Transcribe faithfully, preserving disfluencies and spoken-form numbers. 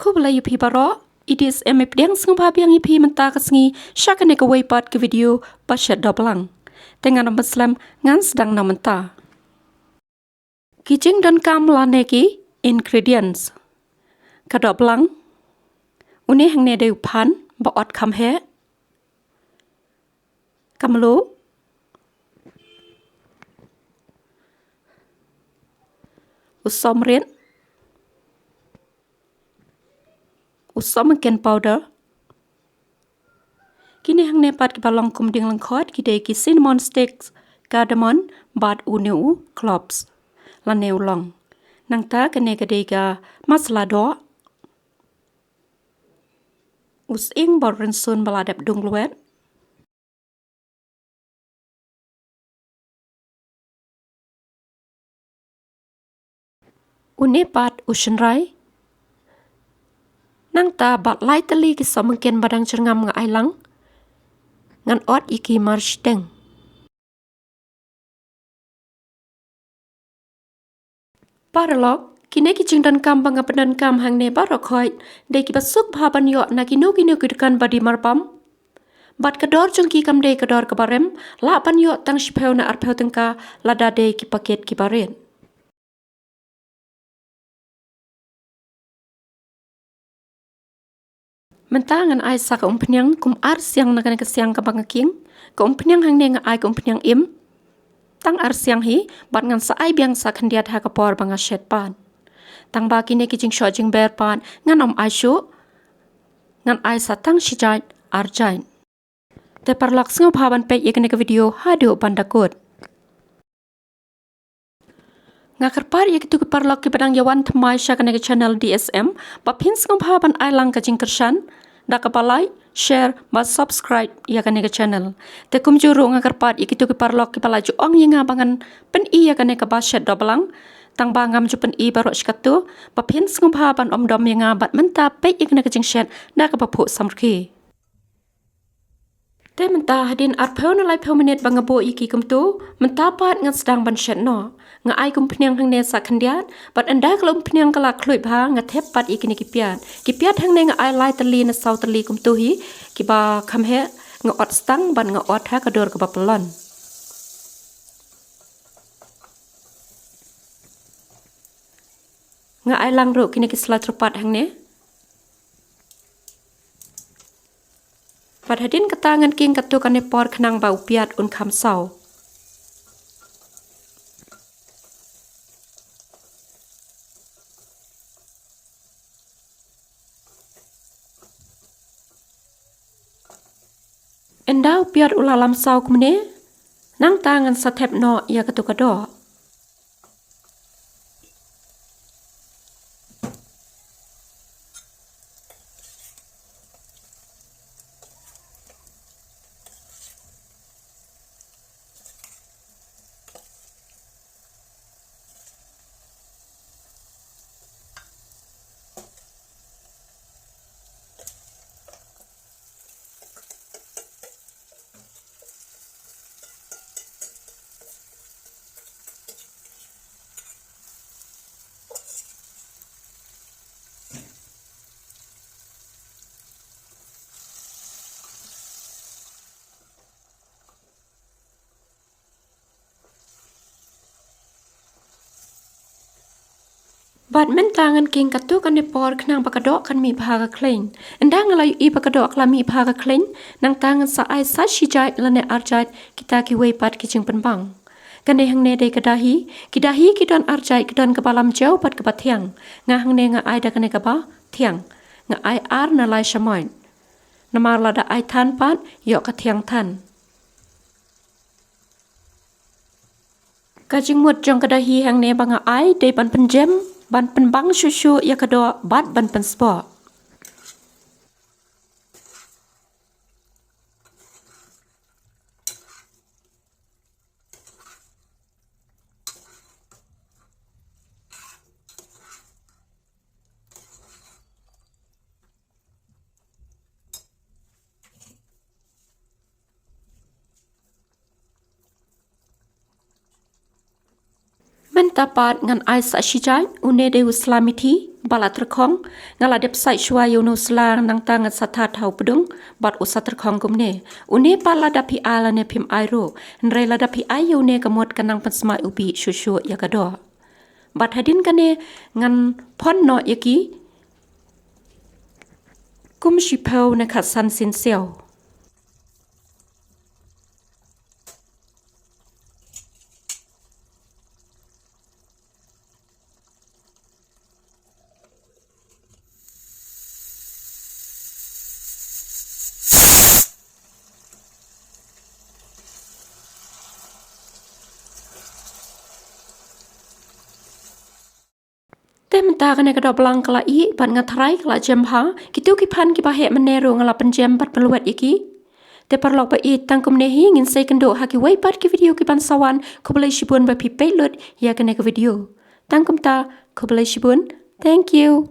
Khublei ïa phi baroh, i D S M i pdiang sngewbha biang ïa phi mynta ka sngi sha kane kawei pat ka video ba shet dohblang. Te ngan ym pynslem, ngan sdang na mynta. Ki jingdonkam lane ki ingredients. Ka dohblang. Une hangne dei u phan ba ot kham heh. Ka mluh. U somrit. U somangken powder. Kine hangne pat kiba long kum dieng lyngkhot ki dei ki cinnamon sticks, cardamom, bad une u cloves lane u long. Nangta kane ka dei ka masala doh. U sying bad rynsun ba la dep dung lwet. Une pat u shynrai. Nangta bad lai tylli ki somangken ba dang jyrngam nga ai lang. Ngan ot ïa ki marshiteng. Paralok, kine ki jingdonkam ba nga pyndonkam hangne baroh khoit dei kiba suk bha ban ïoh na kino kino ki dukan ba die marbam. Bad ka dor jong ki kam dei ka dor kaba rem, lah ban ïoh tang shiphew ne arphew tyngka lada dei ki paket kiba rit. Mynta ngan ai sa ka umphniang kum ar siang na kane ka siang kaba nga king. Ka umphniang hangne nga ai ka umphniang im. Tang ar siang hi, bad ngan sa ai biang sa khyndiat ha ka por ba nga shet pat. Tang ba kine ki jingshoh jingber pat ngan ym ai shuh. Ngan ai sa tang shi jait, ar jait. Te paralok sngewbha ban peit ïa kane ka video haduh ban da kut. Nga kyrpad ïa kito ki paralok kiba dang ïa wan thymmai sha kane ka channel D S M, ba phin sngewbha ban ai lang ka jingkyrshan da kaba like, share bad subscribe ïa kane ka channel. Te kumjuh ruh nga kyrpad ïa kito ki paralok kiba la ju ong ïa nga ba ngan pyni ïa kane kaba shet dohblang, tang ba ngam ju pyni baroh shi katto, ba phin sngewbha ban ym dom ïa nga bad mynta peit ïa kane ka jingshet da kaba phuh samrkhie. Te mynta hadien arphew ne laiphew minit ba nga buh ïa ki kumto, mynta pat ngan sdang ban shet noh. Nga ai ka umphniang hangne sa khyndiat, bad ynda ka la umphniang ka la khluit bha nga thep pat ïa kine ki piat. Ki piat hangne nga ai lai tylli ne saw tylli kumto hi, kiba kham heh nga ot stang bad nga ot ha ka dur kaba pyllun. Nga ai lang ruh kine ki sla tyrpad hangne. Bad hadien kata ngan king katto katne por khnang ba u piat un kham saw. Ynda u piat u la lam saw kumne, nangta ngan sa thep noh ïa katto ka doh. Bad mynta ngan king katto katne por khnang ba ka doh kan mih bha ka khleiñ. Ynda nga la ïohi ba ka doh ka la mih bha ka khleiñ, nangta ngan sa ai sa shi jait lane ar jait kita kiwei pat ki jingpynbang. Kane hangne dei ka dahi, ki dahi ki don ar jait, ki don kaba lam jew bad kaba thiang. Nga hangne nga ai da kane kaba thiang. Nga ai ar ne lai shamoit. Namar lada ai than pat, ïoh ka thiang than. Ka jingmut jong ka dahi hangne ba nga ai dei ban pynjem, ban pynbang shuh shuh ïa ka doh bad ban pynspah. Mynta pat ngan ai sa shi jait, une dei u sla mithi. Ba la tyrkhong, nga la dep sait shuwa ïa u nusla nangta ngan sa that ha u pdung, bad u sa tyrkhong kumne. Une pat lada phi ai lane phim ai ruh, hynrei lada phi ai ïa une ka mut ka nang pynsmai u bih shuh shuh ïa ka doh. Bad hadien kane ngan phon noh ïa ki kum shiphew ne khatsan synsiaw. Te mynta kane ka dohblang ka la ih bad nga tharai ka la jem bha. Kito ki phan kiba heh mynne ruh nga la pynjem bad pynlwet ïa ki. Te paralok ba ïeit, tang kumne hi, ngin sa ïakynduh ha kiwei pat ki video kiban sa wan. Khublei shibun ba phi peit lut ïa kane ka video. Tang kumta, khublei shibun. Thank you.